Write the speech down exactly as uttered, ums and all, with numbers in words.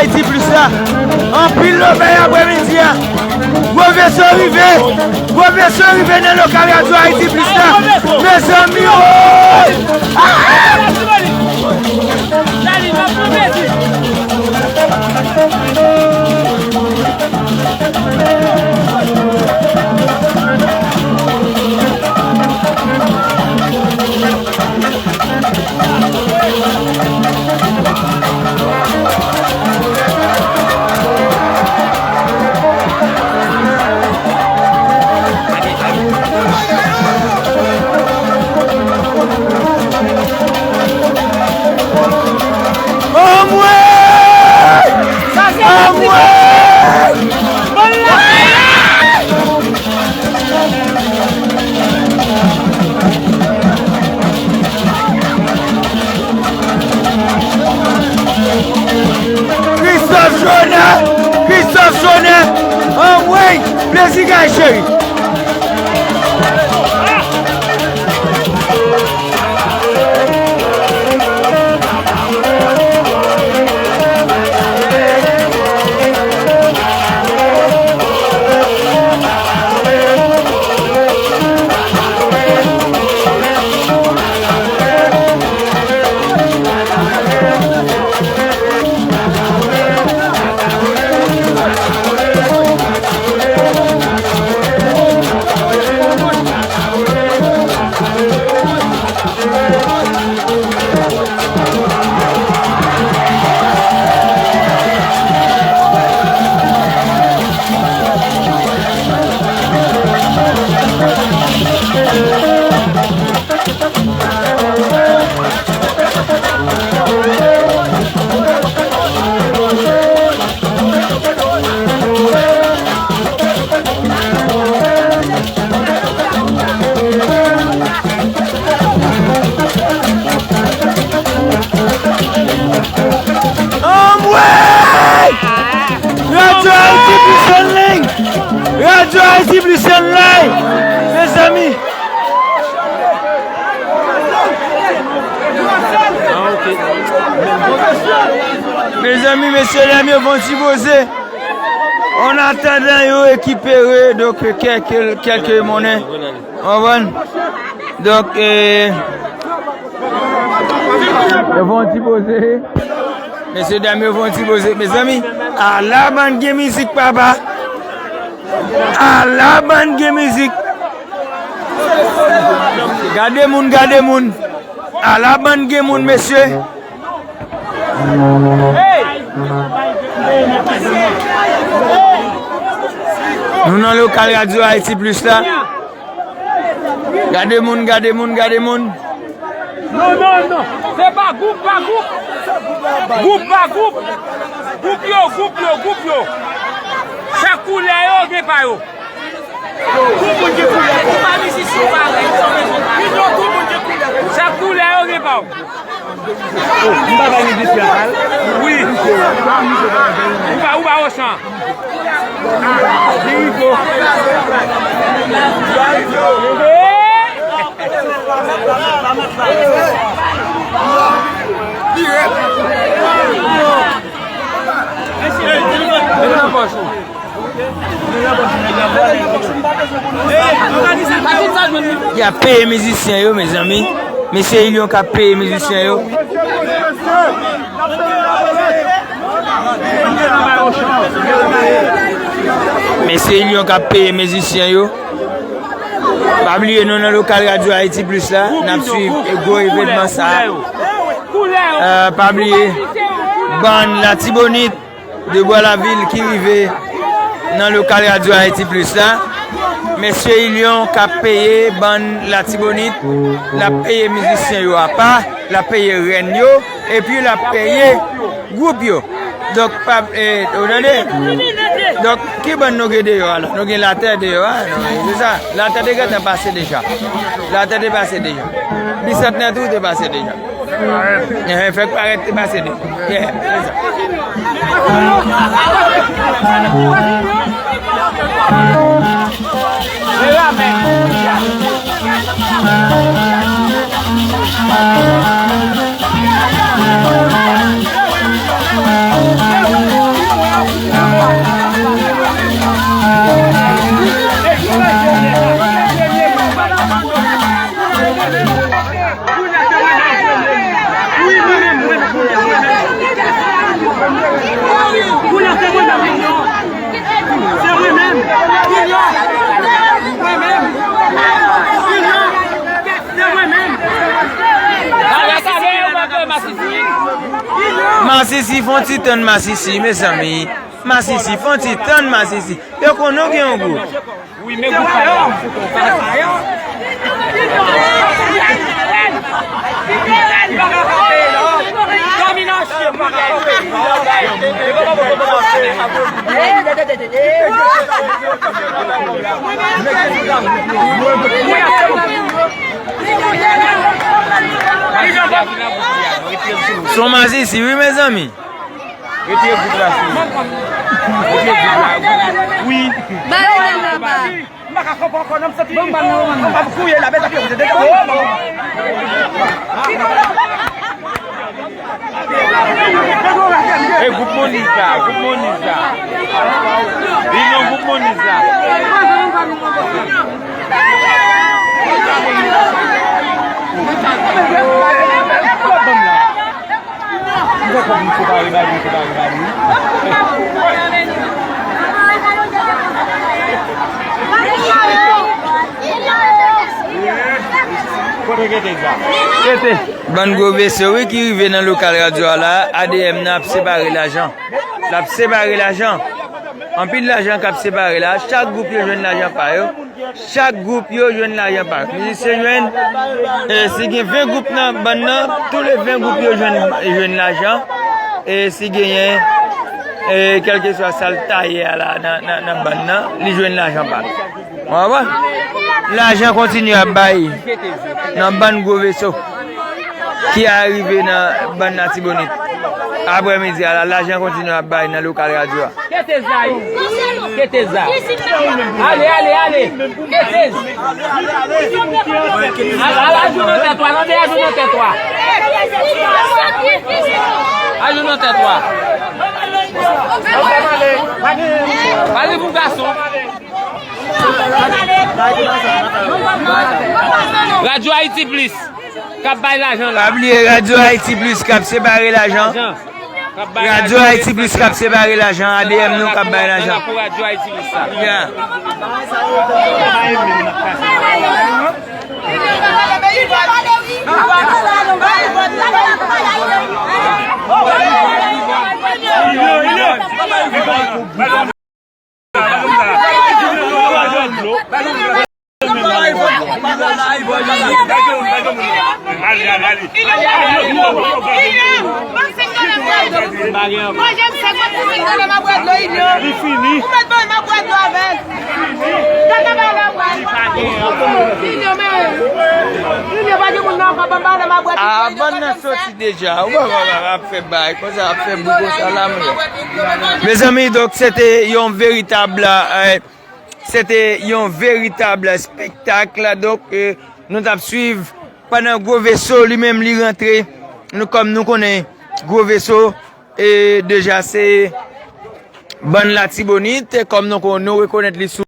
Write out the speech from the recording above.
Ayiti Plis la. Anpil lobèy aprèmidi a. Gwo veso rive. Gwo veso rive nan lokal Radyo Ayiti Plis la. Mezanmi, woy! Ah! Anmwey! Anmwey! Christophe Jonet! Christophe Jonet! Anmwey! Plezi kay cheri! Anmwey! Radyo Ayiti Plis an liy! Radyo Ayiti Plis an liy! Mezanmi! Mezanmi, mesye dam yo fè yon ti poze. An atandan yo rekipere, donk, kèk, kèk monnen. Ou konprann? Donk, eh, yo fè yon ti poze. Mesye dam yo fè yon ti poze. Mezanmi, ala bann gen mizik, papa. Ala bann gen mizik. Gade moun, gade moun. Ala bann gen moun, mesye. Nou nan lokal Radyo Ayiti Plis la. Gade moun, gade moun, gade moun. Non, non, non. Se pa gwoup pa gwoup. Gwoup pa gwoup. Gwoup yo, gwoup yo, gwoup yo. Chak koulè yo gen pa yo. Tout moun gen koulè. Tout moun gen koulè. Chak koulè yo gen pa yo. Oh, m pa bay mizisyen an pal. Wi. Ou pa, ou pa Ochan. Li rive. Li rèd. Y ap peye mizisyen yo, mezanmi. Mesye Ilion k ap peye mizisyen yo. Mesye Ilion k ap peye mizisyen yo. Pa bliye nou nan lokal Radyo Ayiti Plis la, n ap swiv gwo evènman sa a. Euh, pa bliye, bann Latibonit de Bwa Lavil ki rive nan lokal Radyo Ayiti Plis la. Mesye Ilion k ap peye bann Latibonit, l ap peye mizisyen yo apa, l ap peye rèn yo, epi l ap peye gwoup yo. Donk, pa, eh, ou tande? Donk, ki bann nou gen deyò a la? Nou gen Latè deyò a, non, se sa. Latè te gentan pase deja. Latè te pase deja. Bisantnè tou te pase deja. Eh, fèk parèt te pase deja. Yeah, se sa. Masisi, fè yon ti tann Masisi, mezanmi. Masisi, fè yon ti tann Masisi. Yo konn nou gen yon gwoup. Wi, men gwoup pa yo. Son Masisi, wi, mezanmi. Retire gwoup la sou. Retire gwoup la. Wi. Bale nan laba. M pa ka konprann ankò, non, m santi m ap kouye la, bèt ap yo. E gwoup Moniz la, gwoup Moniz la. Li nan gwoup Moniz la. Kote Keteza? Bann gwo veso, wi, ki rive nan lokal radyo a la, A D M nan ap separe lajan. L ap separe lajan. Anpil lajan k ap separe la. Chak gwoup yo jwenn lajan pa yo. Chak gwoup yo jwenn lajan pa yo. Mizisyen jwenn, e, si gen ven gwoup nan bann nan, tou le ven gwoup yo jwenn, jwenn lajan. E si genyen, e, kèlkeswa sa l ta ye a la nan, nan, nan bann nan, li jwenn lajan pa l. Ou konprann? Lajan kontinye ap bay nan bann gwo veso ki arive nan bann Latibonit. Aprèmidi a la, lajan kontinye ap bay nan lokal radyo a. Keteza, wi. Keteza. Ale, ale, ale. Keteza. Al, al, al jwe nan tèt ou, al, al jwe nan tèt ou. Al jwe nan tèt ou. Pale pou gason. Radyo Ayiti Plis k ap bay lajan la. Pa bliye Radyo Ayiti Plis k ap separe lajan. Radyo Ayiti Plis k ap separe lajan, A D M nou k ap bay lajan. Pou Radyo Ayiti Plis la. Yeah. A, bann nan soti deja. Ou pa, pa, pa, pa ap fè bagay konsa, ap fè bri konsa la, men. Mezanmi, donk, se te yon veritab, eh, se te yon veritab espektak, donk, eh, nou t ap swiv pandan gwo veso, li menm, li rantre. Nou, kòm nou konnen, gwo veso, eh, deja se bann Latibonit, kòm nou kon-, nou rekonèt li sou